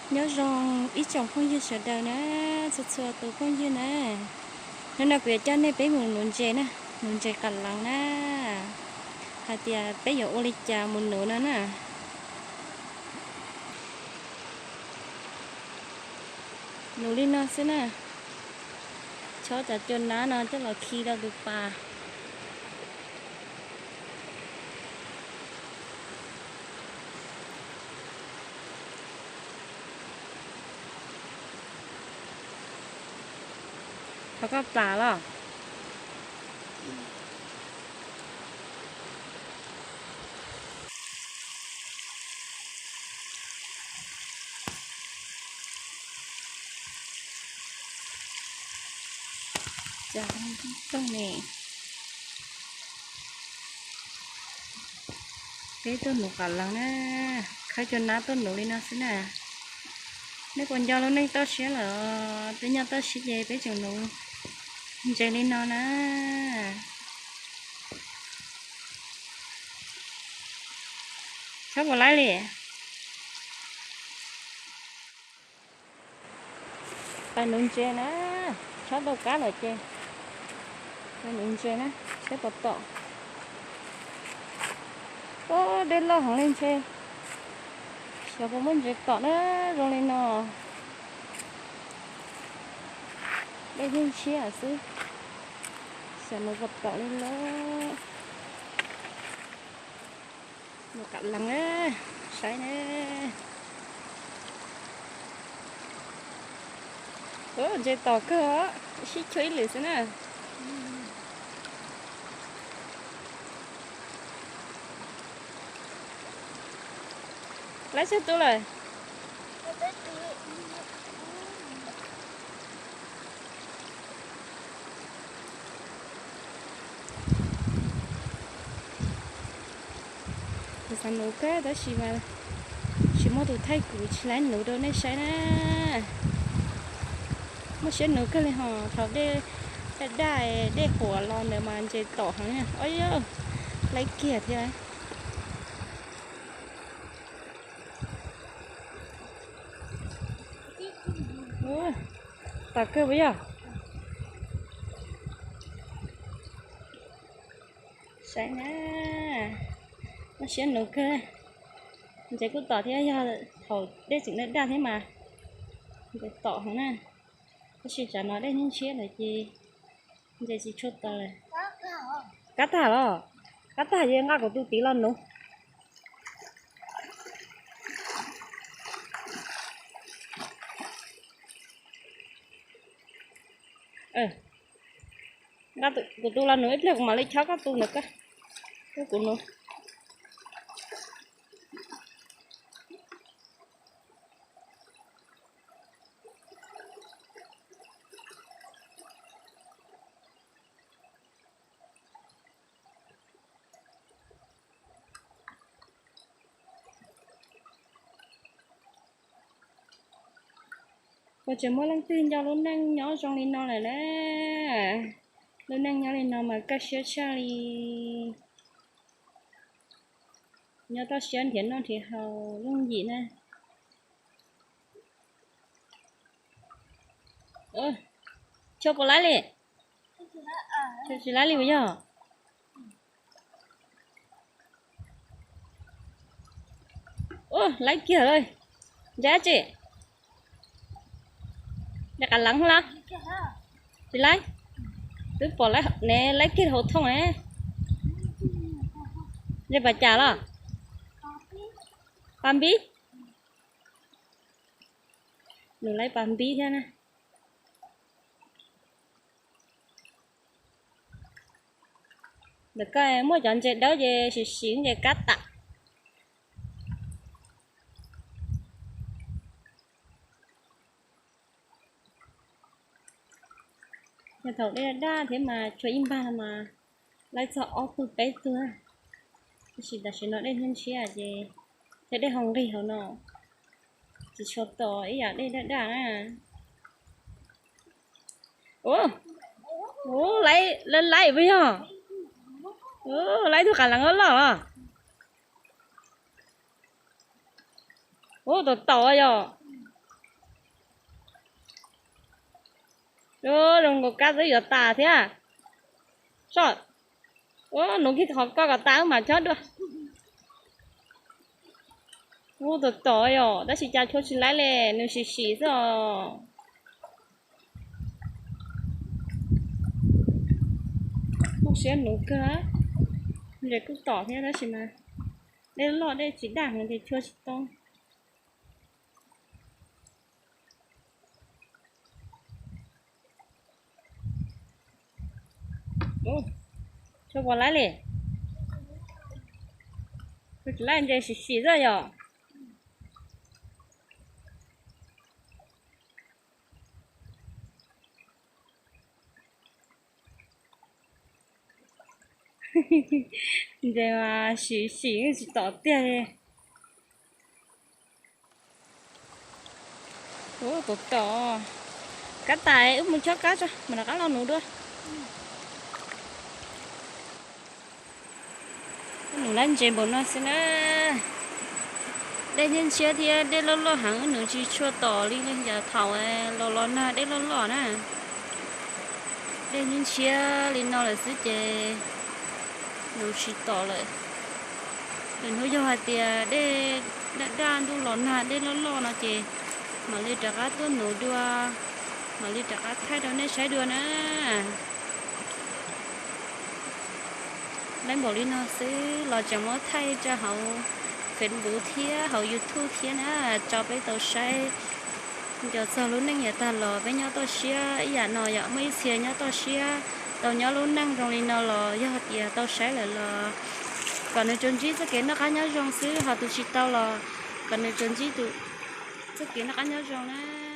Nyob zoo ib tsoom phooj ywg sawv daws na, txhua txhua tus phooj ywg na. Hnub no kuv yuav coj nej peb mus nuv ntses na, nuv ntses qas leev na. Hais tias peb yuav ua li cas mus nuv no na. Nuv li no xwb na. Chob cov cua nab no coj los khi rau tus pas. Thov koj plam los. Peb tuaj nuv qas leev na, khawb cua nab tuaj nuv li no xwb na. Nej puas nco lub neej toj siab lawm, peb nyob toj siab ces peb tseem nuv ntses li no na. Chob puas laib li. Pais nuv ntses na, chob tau kab lawm ces pais nuv ntses na, saib puas tom. Ub, dej loj heev li ntshe, xyov puas muaj ntses tom na, zoo li no. Dej yeej ntshiab xwb, xyov nws puas tom li lawm. Mus qas leev na, saib na. Ntses tom kawg, sib cuag ib lwm xwb na. Laib tsawg tus lawm? Kuv xav nuv kawg tab sis mas tsis muaj tus thaij kuv tsis laib nuv rau nej saib na. Muaj siab nuv kawg li hos thaum dej daj daj dej huam los ntawd mas ntses tom heev na. Ob, laib kiag thiab. Tom kawg puas yog? Saib na, muaj siab nuv kawg. Ntses kuj tom thiab, yog thaum dej tseem daj daj thiab mas ntses tom heev na. Tab sis tsam no dej ntshiab lawm ces ntses tsis tshua tom lawm. Kab tag los? Kab tag ces nqa kuv tus tid los nuv. Nqa kuv tus los nuv ib pliag kuv mam li chob koj tus ntawd, koj, koj kuv nuv. Puas tseem muaj leej twg nco lub neej nyob zoo li no lawm na? Lub neej nyob li no mas kaj siab tshaj li. Nyob toj siab nrhiav noj nrhiav haus yooj yim na. Chua puas laib li? Chua tsis laib li puas yog? Ua, laib kiag lawm. Ntses dab tsi? Ntses qas leev los? Tsis laib. Twb pom ne, laib kiag hauv thooj ne. Ntses pas cas los? Pas npib. Nws laib pas npib thiab na. Ntawm ko muaj cov ntses dawb ces sim sim ntses kab tam. Yog thaum dej daj thiab mas tshuav ib npag mas laib txog ob tug peb tug, tab sis tam sim no dej ntshiab ntshiab ces thiab dej ho nqig hauv no, tsis tshua tom ib yam dej daj daj na. Ua, laib, laib puas yog? Laib tug qas leev loj loj los? Ua, tom tom yog. Zoo nkaus kab twb yuav tas thiab. Soj, ua nuv kiag qhov ko kom tas wb mam chob dua. Ua tom tom yom, tab sis cas chua tsis laib li, nws sim sim xwb os. Muaj siab nuv kawg. Ntses kuj tom thiab tab sis mas dej loj dej tsis daj heev ces chua tsis tau. Chua puas laib li? Chua tsis laib, ntses sim sim xwb yom. Ntses mas sim sim tsis tom tiag li. Ua tom tom. Kab tas wb mus chob kab tso, mam rov qab los nuv dua. Nuv lab ntses npaum no xwb na. Dej ntshiab ntshiab thiab dej loj loj heev, wb nuv tsis tshua tom li yam thaum los los nag dej loj loj na. Dej ntshiab ntshiab li no lawm xwb ces nuv tsis tom lawm. Lwm hnub yog hais tias dej daj daj, ntuj los nag dej loj loj no ces mam li rov qab tuaj nuv dua, mam li rov qab thaij rau nej saib dua na. Laib npaum li no xwb los tseem muab thaij rau hauv Facebook thiab hauv YouTube thiab na, tso peb tau saib. Nco txog lub neej yav tag los peb nyob toj siab ib yam no yom, muaj ib txhia nyob toj siab tau nyob lub neej zoo li no los yog tias tau saib lawm los kom nws tsuas ntsib txoj kev noj qab nyob zoo xwb, ho tus tsis tau los kom nws tsuas ntsib tus txoj kev noj qab nyob zoo na.